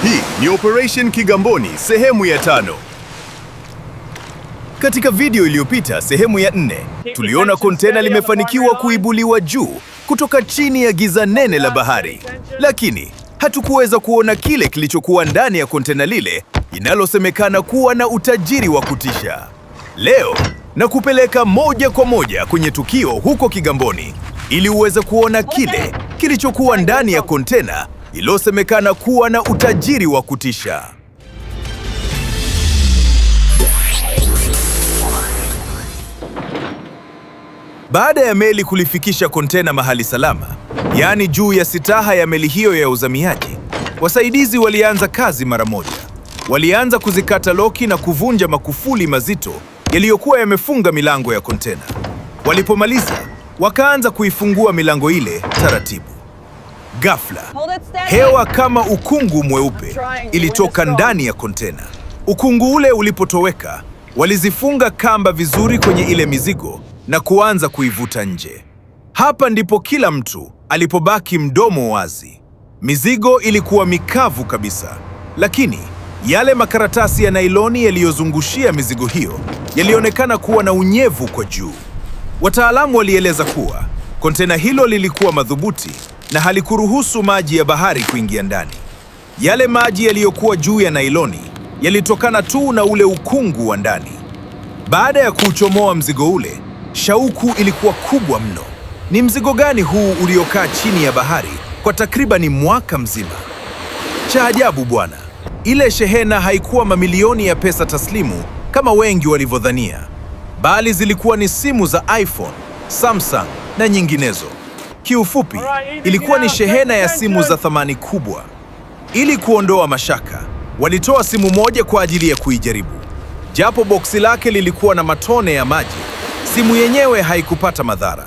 Hii ni Operation Kigamboni sehemu ya 5. Katika video iliyopita sehemu ya 4, tuliona kontena limefanikiwa kuibuliwa juu kutoka chini ya giza nene la bahari, lakini hatukuweza kuona kile kilichokuwa ndani ya kontena lile linalosemekana kuwa na utajiri wa kutisha. Leo nakupeleka moja kwa moja kwenye tukio huko Kigamboni ili uweze kuona kile kilichokuwa ndani ya kontena iliyosemekana kuwa na utajiri wa kutisha. Baada ya meli kulifikisha kontena mahali salama, yaani juu ya sitaha ya meli hiyo ya uzamiaji, wasaidizi walianza kazi mara moja. Walianza kuzikata loki na kuvunja makufuli mazito yaliyokuwa yamefunga milango ya kontena. Walipomaliza, wakaanza kuifungua milango ile taratibu. Ghafla, Hold it steady. Hewa kama ukungu mweupe ilitoka ndani ya kontena. Ukungu ule ulipotoweka, walizifunga kamba vizuri kwenye ile mizigo na kuanza kuivuta nje. Hapa ndipo kila mtu alipobaki mdomo wazi. Mizigo ilikuwa mikavu kabisa, lakini yale makaratasi ya nailoni yaliyozungushia mizigo hiyo yalionekana kuwa na unyevu kwa juu. Wataalamu walieleza kuwa kontena hilo lilikuwa madhubuti na halikuruhusu maji ya bahari kuingia ndani. Yale maji yaliyokuwa juu ya nailoni yalitokana tu na ule ukungu wa ndani. Baada ya kuuchomoa mzigo ule, shauku ilikuwa kubwa mno. Ni mzigo gani huu uliokaa chini ya bahari kwa takribani mwaka mzima? Cha ajabu bwana, ile shehena haikuwa mamilioni ya pesa taslimu kama wengi walivyodhania, bali zilikuwa ni simu za iPhone, Samsung na nyinginezo. Kiufupi, ilikuwa ni shehena ya simu za thamani kubwa. Ili kuondoa mashaka, walitoa simu moja kwa ajili ya kuijaribu. Japo boksi lake lilikuwa na matone ya maji, simu yenyewe haikupata madhara.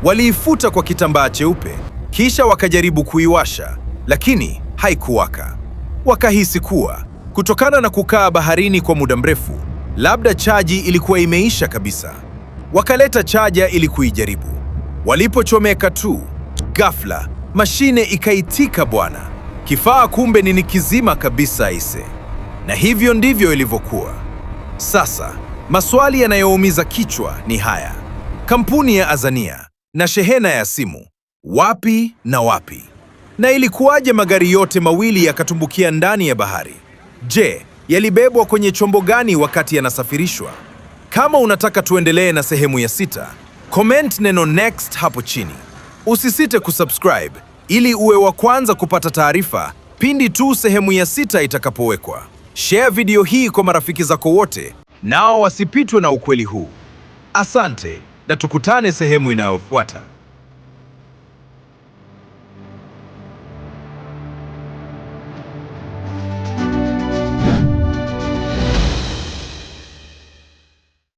Waliifuta kwa kitambaa cheupe, kisha wakajaribu kuiwasha, lakini haikuwaka. Wakahisi kuwa kutokana na kukaa baharini kwa muda mrefu, labda chaji ilikuwa imeisha kabisa. Wakaleta chaja ili kuijaribu. Walipochomeka tu, ghafla mashine ikaitika bwana. Kifaa kumbe ni kizima kabisa aise. Na hivyo ndivyo ilivyokuwa. Sasa, maswali yanayoumiza kichwa ni haya. Kampuni ya Azania na shehena ya simu, wapi na wapi? Na ilikuwaje magari yote mawili yakatumbukia ndani ya bahari? Je, yalibebwa kwenye chombo gani wakati yanasafirishwa? Kama unataka tuendelee na sehemu ya 6, comment neno "next" hapo chini. Usisite kusubscribe ili uwe wa kwanza kupata taarifa pindi tu sehemu ya 6 itakapowekwa. Share video hii kwa marafiki zako wote, nao wasipitwe na ukweli huu. Asante na tukutane sehemu inayofuata.